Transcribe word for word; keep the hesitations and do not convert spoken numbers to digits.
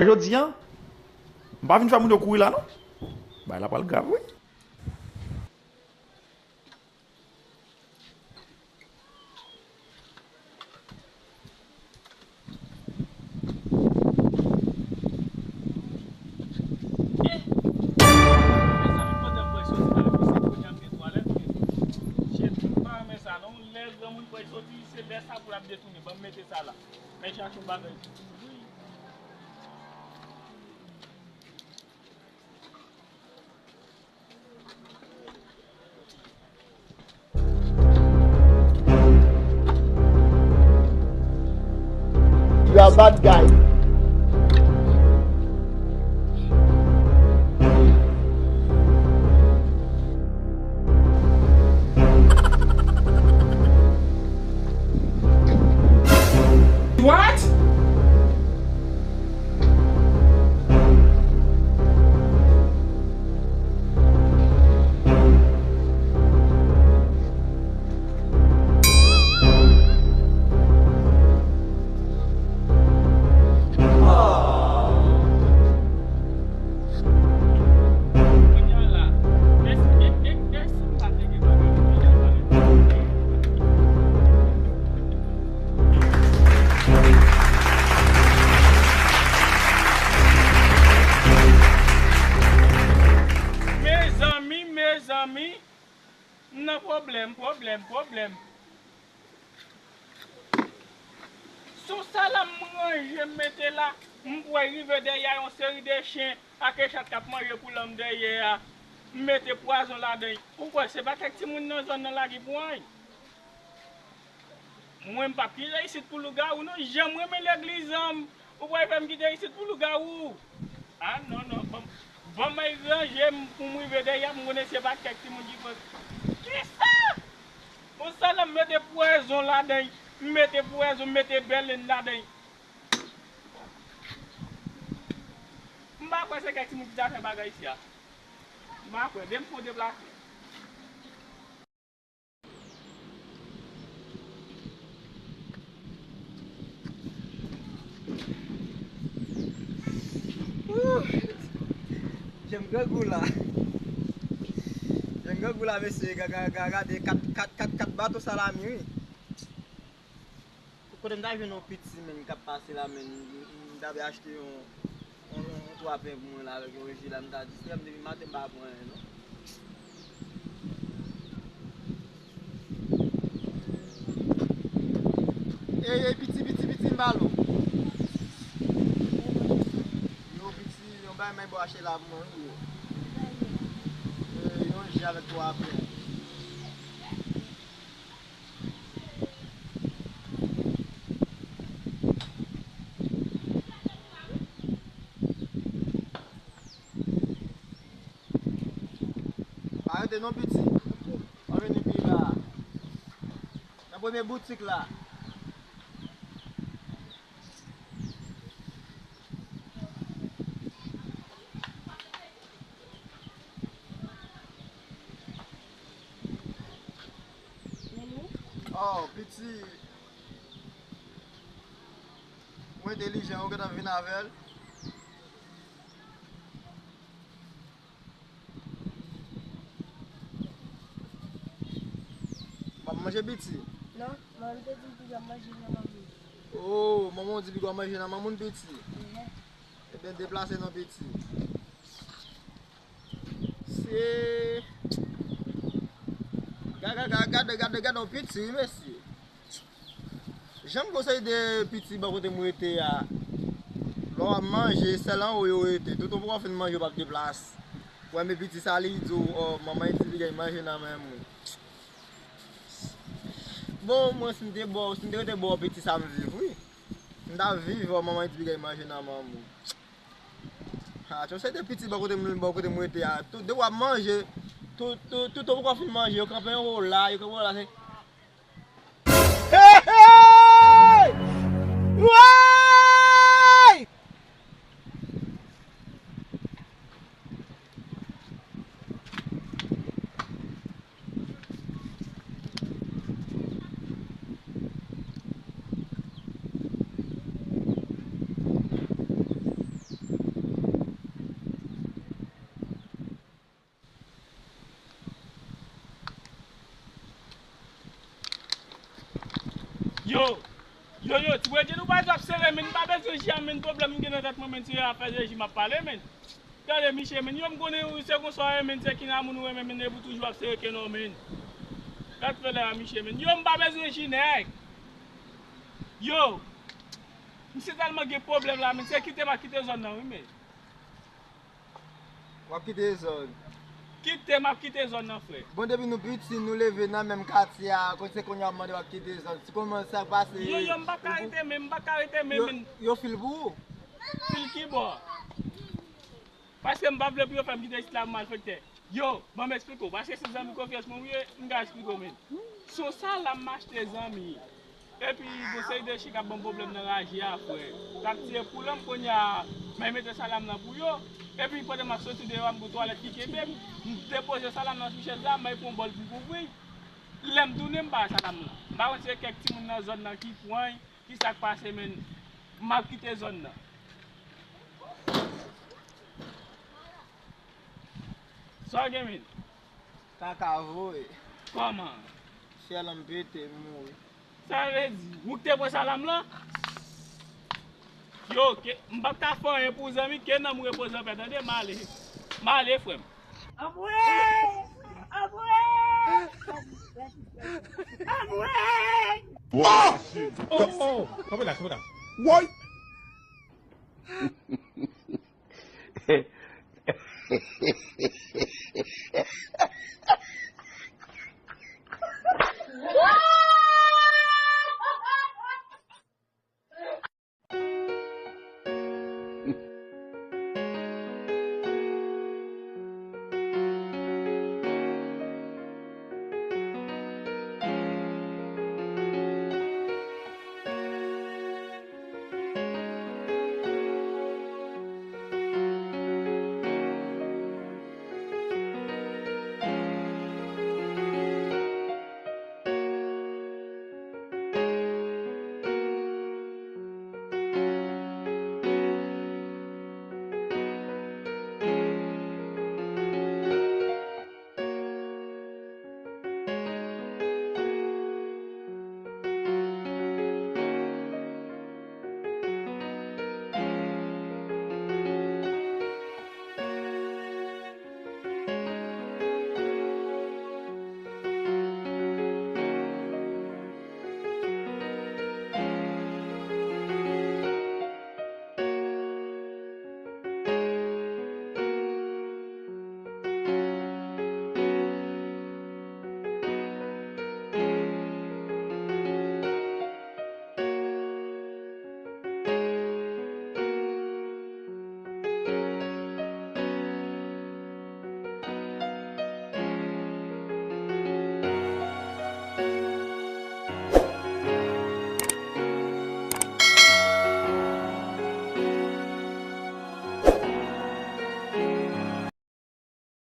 Jodi a, m pa vin fè moun yo kouri la, non. Bagay la pral grav, wi. Eh! Mezanmi, pandan m pral soti la, se kounye a m gen twalèt, men shit, m pa renmen sa, non. Lè granmoun pral soti, se lè sa pou l ap detounen. Ban m mete sa la. Men chache yon bagay pou kouvri. You are bad guy. What? Mezanmi, mezanmi, m nan pwoblèm, pwoblèm, pwoblèm. Sou sa la m ranje, m mete la, m wè rive dèyè yon seri de chen ak chat k ap manje koulanm dèyè a. M mete pwazon ladan l. Ou kwè se pa kèk timoun nan zòn nan la ki pran l? Mwen, m p ap kite isit pou lougawou, non. Jan m renmen legliz an, ou pral fè m kite isit pou lougawou? A, non, non. Ban m, ban m al ranje m pou m rive dèyè a, m konnen se pa kèk timoun ki pran. Kisa? Bon, sa la, m mete pwazon ladan l. M mete pwazon, m mete bèlen ladan l. M pa kwè se kèk timoun ki ta fè bagay isi a. M pa kwè. Depi m fon deplase. Ooh! Jan m grangou la. Jan m grangou la, mesye, ga-, ga-, ga-, gade kat, kat, kat, kat bato salami, wi. Kote m ta jwenn yon piti, menn, k ap pase la, menn, m, m, m ta vle achte yon, yon, yon, yon twa pen pou mwen la, avèk yon ji la, m ta distrè m depi maten, m pa pran anyen, non. Ey, ey, piti, piti, piti, m ba l ou. Yo, piti, yon bagay mwen bo achte la pou mwen, wi, yo. Ey, yon ji avèk twa pen. Pa rete non, piti. Pa vini pi la. Nan premye boutik la. Oh, piti. Ou entèlijan, ou gentan vin avè l. W ap manje, piti? Non, manman m te di m piga manje nan manmoun. Oh, manman w di piga w manje nan manmoun, piti? Mhm. Ebyen, deplase non, piti. Se, ga-, ga-, ga-, gade, gade, gade yon piti, wi, mesye. Jan m konseye de piti bò kote m rete a, lè w ap manje, sèl anwo yo rete. Toutan w poko fin manje, w p ap deplase. Ou wè, men piti sa, li di w, o, manman li di piga l manje nan men moun. Bon, mwen, si m te bò, si m te rete bò piti sa, m viv, wi. M ta viv, o, manman li di piga l manje nan men moun. Ha, se yon seri de piti bò kote m, bò kote m rete a. Tou, depi w ap manje, tou, tou, toutan w poko fin manje, yo kanpe yon wo la, yo kanpe yon wo la, se Hey, hey! Woy! Yo, Djeni, ou pa t ap sere, men m pa bezwen ji a, men pwoblèm m gen nan tèt mwen, men se afè de ji m ap pale, men. Tande, Miche, men yo, m konnen ou se konsa w ye, men se ki nan moun ou renmen, men epi w toujou ap sere ke non, men. Gad fè lè a, Miche, men. Yo, m pa bezwen ji, nèg. Yo, misye tèlman gen pwoblèm la, men se kite m ap kite zòn nan, wi, men. W ap kite zòn. Kite, m ap kite zòn nan, frè. Bon, depi nou piti, nou leve nan menm katye a, konn se kounye a w ap mande w ap kite zòn. Si kòman sa pase. Yo, yo, m p ap ka rete, men m p ap ka rete, men, yo, men. Yo fil pou ou? Fil ki bò? Paske m pa vle pou yo fè m kite isit la pou malfektè. Yo, ban m eksplike w. Paske se zanmi konfyans mwen ou ye, m ka eksplike w, men. Se yon salam m achte, zanmi. Epi, gon seri de chen k ap ban m pwoblèm nan raje a, frè. T ap tiye poul an, kounye a, mwen mete salam nan pou yo. Epi, pandan m ap soti deyò a, m gon twalèt ki kenbe m. M depoze salam nan sou chèz la, mwen pran yon bòl pou m kouvri. Lè m tounen, m pa wè salam nan. M pa konn si se kèk timoun nan zòn nan ki pran l, ki sa k pase, men. M ap kite zòn nan. Sa w gen, men? Kaka voye. Kòman? Fyèl an m pete, m mouri. Sa vle di, ou k te pran salam lan? Yo, ke, m p ap ka fè anyen pou zanmi, ke nanm ou repoze anpè, tande? M ale. M ale, frè m. Anmwey! Anmwey! Anmwey! Oh! Oh, oh! Kanpe la, kanpe la. Woy!